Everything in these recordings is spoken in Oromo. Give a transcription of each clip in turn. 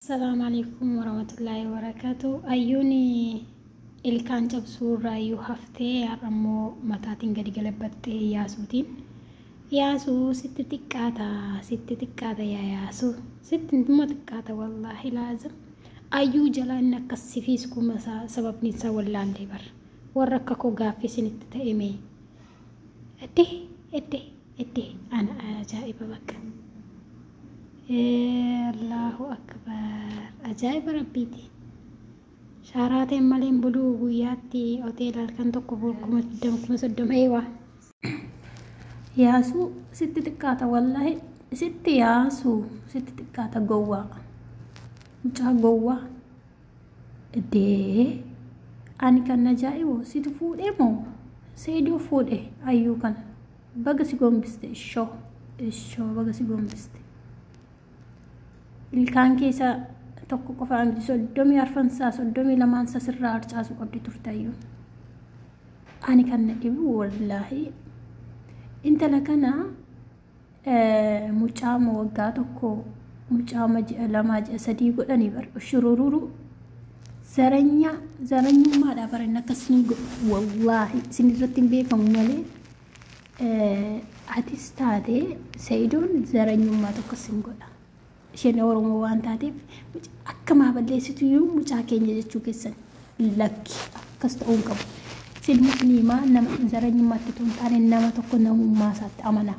Assalaamu alaikum warahmatullaahi wabarakaatu. Ayyuun ilkaan cabsuu irraa iyyuu haftee har'a immoo mataatiin gadi galabbattee Yaasuutiin. Yaasuu, sitti xiqqaata, sitti xiqqaata yaa Yaasuu, sitti immoo xiqqaata, wallaahi laazim. Ayyuu jalaa inni akkas si fiisku masaa sababni isaa wallaallee bar. Warra akka koo gaaffii isinitti ta'e mee. Eddee, eddee, eddee, ana ajaa'iba bakka. Allahu akbar, ajaa'iba rabbiiti. Shaaraateen malee hin buluu, guyyaatti hoteela halkan tokko 20,000, 30,000 eewaa. Yaasuu, sitti xiqqaata, wallaahi sitti, Yaasuu, sitti xiqqaata, gowwaa. Mucaa gowwaa. Eddee, ani kan ajaa'ibu situ fuudhee moo Seedoo fuudhe ayyuu kana? Baga si gombiste, ishoo ishoo, baga si gombiste. Ilkaan keessa tokko qofaa miti, 34 isaa, 32 isaa sirraa harcaasuu qabdi turte ayyuun. Ani kan na dhibu wallaahi intala kana mucaama waggaa 1, mucaama ji'a 2, ji'a 3 godhanii bar shurururu zaranyaa zaranyummaadhaa bara inni akkasii godhu. Wallaahi isin irratti hin beekamu malee atis taate Sa'idoon zaranyummaa tokko sin godha. Isheen Oromoo waan taateef akka maa balleessitu iyyuu mucaa keenya jechuu keessan lakki, akkas ta'uu hin qabu. Isin musliimaa nama zaranyummaatti otoo hin taane nama tokko namummaa isaatti amanaa.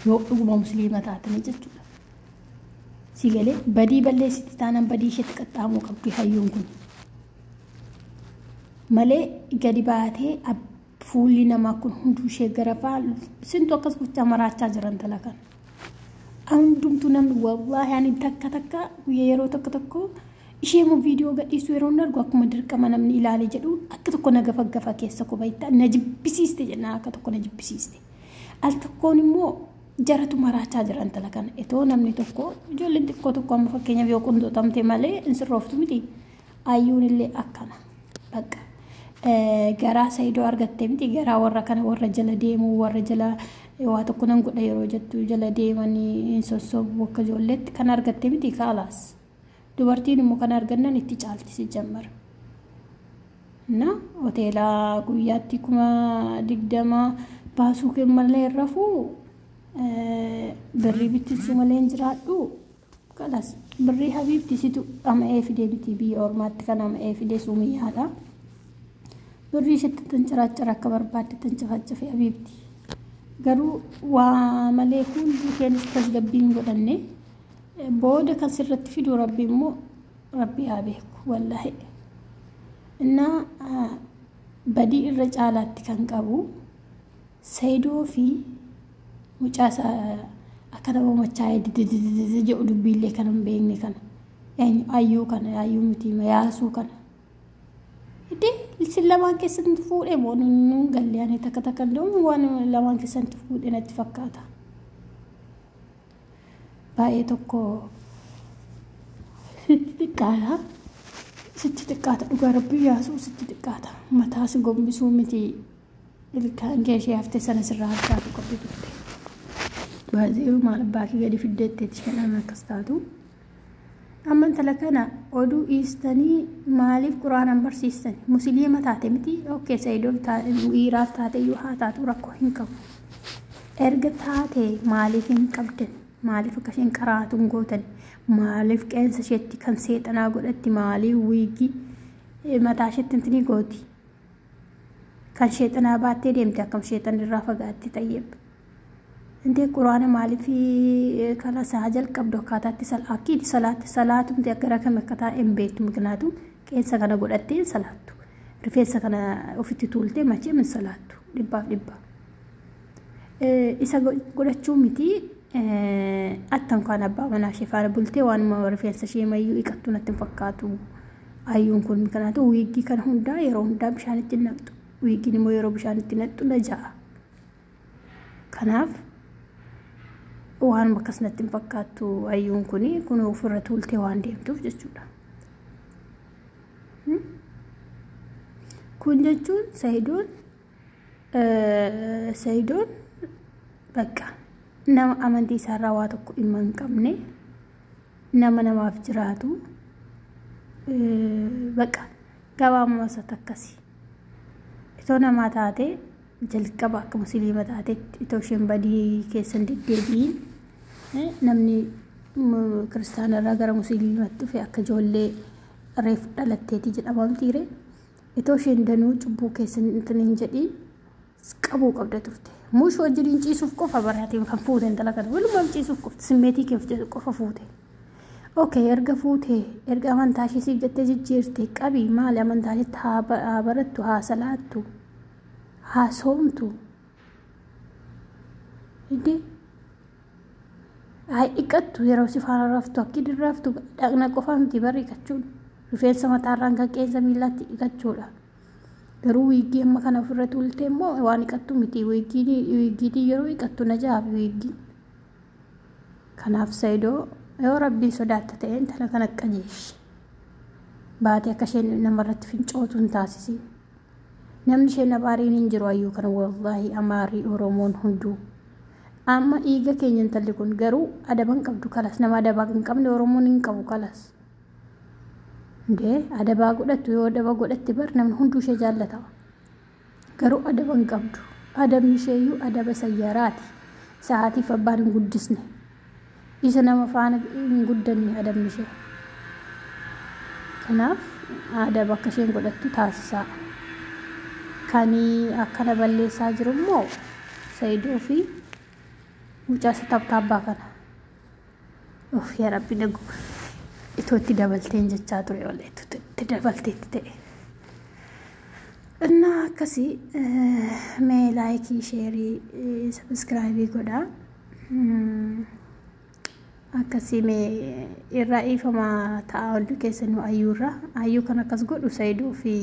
Yoo dhuguma musliima taatanii jechuudha. Si galee, badii balleessiti taanaan badii isheetti qaxxaamuu qabdi hayyuun kun. Malee gadi baatee fuulli namaa kun hunduu ishee garafaa sintu akkas gochaa maraachaa jiran tala kana. Hundumtuu namni wallaahi ani takka takka guyyaa yeroo tokko tokko ishee immoo viidiyoo gadhiisuu yeroo hin argu akkuma dirqama namni ilaale jedhu akka tokko na gafaggafa keessa koba na jibbisiiste jennaan akka tokko na jibbisiiste. Al tokkoon immoo jaratu maraachaa jiran tala kana. Itoo namni tokko ijoolleen xiqqoo tokko amma fakkeenyaaf yoo qunxuuxamte malee hin sirrooftu miti. Ayyuun illee akkana. Bakka garaa Saayidoo argatte miti, garaa warra kana, warra jala deemuu, warra jala waa tokko nan godha yeroo jettu jala deemanii sossobu akka ijoolleetti kan argatte miti kaalaas. Dubartiin immoo kan argannan itti caalti si jammara. Na hoteela guyyaatti 20,000 baasuu kee malee hin rafuu, birrii bittinsuu malee hin jiraadhu. Kalas birrii habiibti situ dhama'ee fidee miti, biyya ormaatti kan dhama'ee fidee suumiyyaadha. Birrii isheetti tancaraaccara akka barbaadde tancafaccafe habiibti. Garuu waa malee hunduu keenyas tasgabbii hin godhanne, booda kan sirratti fidu rabbi immoo rabbi haa beeku wallaahi. Innaa badii irra caalaatti kan qabu Saayidoo fi mucaa isaa akka nama machaa'ee dididididi jedhu, dubbiillee kan hin beekne kana, eenyu, ayyuu kana, ayyuu miti, Yaasuu kana. Iddee isin lamaan keessatti fuudhee moo nun galle? Ani takka takka illee waan lamaan keessatti fuudhee natti fakkaata. Baay'ee tokko sitti xiqqaata. Sitti xiqqaata, dhugaa rabbii, Yaasuu, sitti xiqqaata. Mataa si gombisuu miti, ilkaan kee ishee haftee sana sirraa harcaatu qabdi turte. Baay'ee maal abbaa kee gadi fiddeetteetti isheen akkas taatu. Amma intala kana oduu dhiistanii maaliif quraanaan barsiistan? Musliima taate miti, okay, Saayidoof dhiiraaf taate iyyuu haa taatu, rakkoo hin qabu. Erga taate maaliif hin qabdan? Maaliif akka isheen qaraatu hin gootan? Maaliif qeensa isheetti kan seexanaa godhatti? Maaliif wiigii mataa isheetti intinii gooti? Kan sheexanaa baattee deemte akkam sheexan irraa fagaatti tayyib. Intee quraana maaliif kana isaa jalqabdu akkaataatti akkiiti salaatti salaatumti gara kam akka taa'e hin beektu, mikinaatu qeensa kana godhattee hin salaattu. Rifeensa kana ofitti tuultee machee hin salaattu dhibbaaf dhibba. Isa godhachuu miti, attan kan abbaa manaa ishee faana bultee waanuma rifeensa ishee mayyuu dhiqattu natti hin fakkaatu. Ayyuun kun mikinaatu wiiggii kana hundaa yeroo hundaa bishaanitti naqxu. Wiiggiin immoo yeroo bishaanitti naqxu na ja'a. Kanaaf waan akkas natti hin fakkaattu ayyuun kun kun ofirra tuultee waan deemtuuf jechuudha. Kun jechuun Sayidoon bakka nama amantii isaarraa waa tokko dhimma hin qabne, Nama namaaf jiraatu baqa gabaabuma isaatti akkasi. Itoo namaa taate jalqaba akka musliima taatetti itoo isheen badii keessa hin deddeebi'in, namni kiristaana irraa gara musliimatti dhufe akka ijoollee reefu dhalatteeti jedhama mitiire. Itoo isheen danuu cubbuu keessa hin jedhiin qabuu qabda turte. Muush wajjiniin ciisuuf qofa baraatiin kan fuute intala kana, walumaan ciisuuf qofti, simmeetii keef qofa fuute. Okay, erga fuutee, erga amantaa ishee siif jettee jijjiirte, qabi. Maali, amantaa isheetti haa barattu, haa salaattu, haa soomtu. Indee haa dhiqattu, yeroo si faana raftu akki raftu dhaqna qofa miti barri dhiqachuun, rifeensa mataarraan kan qeensa miillaatti dhiqachuudha. Garuu wiiggii amma kana ofirra tuulte immoo waan dhiqattu miti. Wiiggiitiin yeroo dhiqattu na jaabi wiiggiin. Kanaaf Saayidoo, yoo Rabbiin sodaatta ta'e intala kana qajeelchi. Baatee akka isheen namarratti fincootu hin taasisin. Namni isheen abaariin hin jiru ayyuu kana, wallaahi, Amaarii Oromoon hunduu. Amma dhiiga keenya intalli kun garuu adaba hin qabdu kalas, nama adabaa hin qabne Oromoon hin qabu kalas. Indee adabaa godhattu, yoo adaba godhatte bar namni hunduu ishee jaallata. Garuu adaba hin qabdu. Adabni isheeyyuu adaba sayyaraati. Sa'aatiif abbaan hin guddisne. Isa nama faana hin guddanne adabni ishee. Kanaaf adaba akka isheen godhattu taasisaa. Kan akkana balleessaa jiru immoo Saayidoo fi mucaa isa tabtaabbaa kana. Of yaa Rabbi nagu itoo itti dabalteen jechaa ture, wallee itti dabalteetti ta'e. እና akkasii mee like, share, subscribe godhaa. Akkasii mee irraa dhiifamaa ta'a hundi keessanuu ayyuurra. Ayyuu kan akkas godhu Saayidoo fi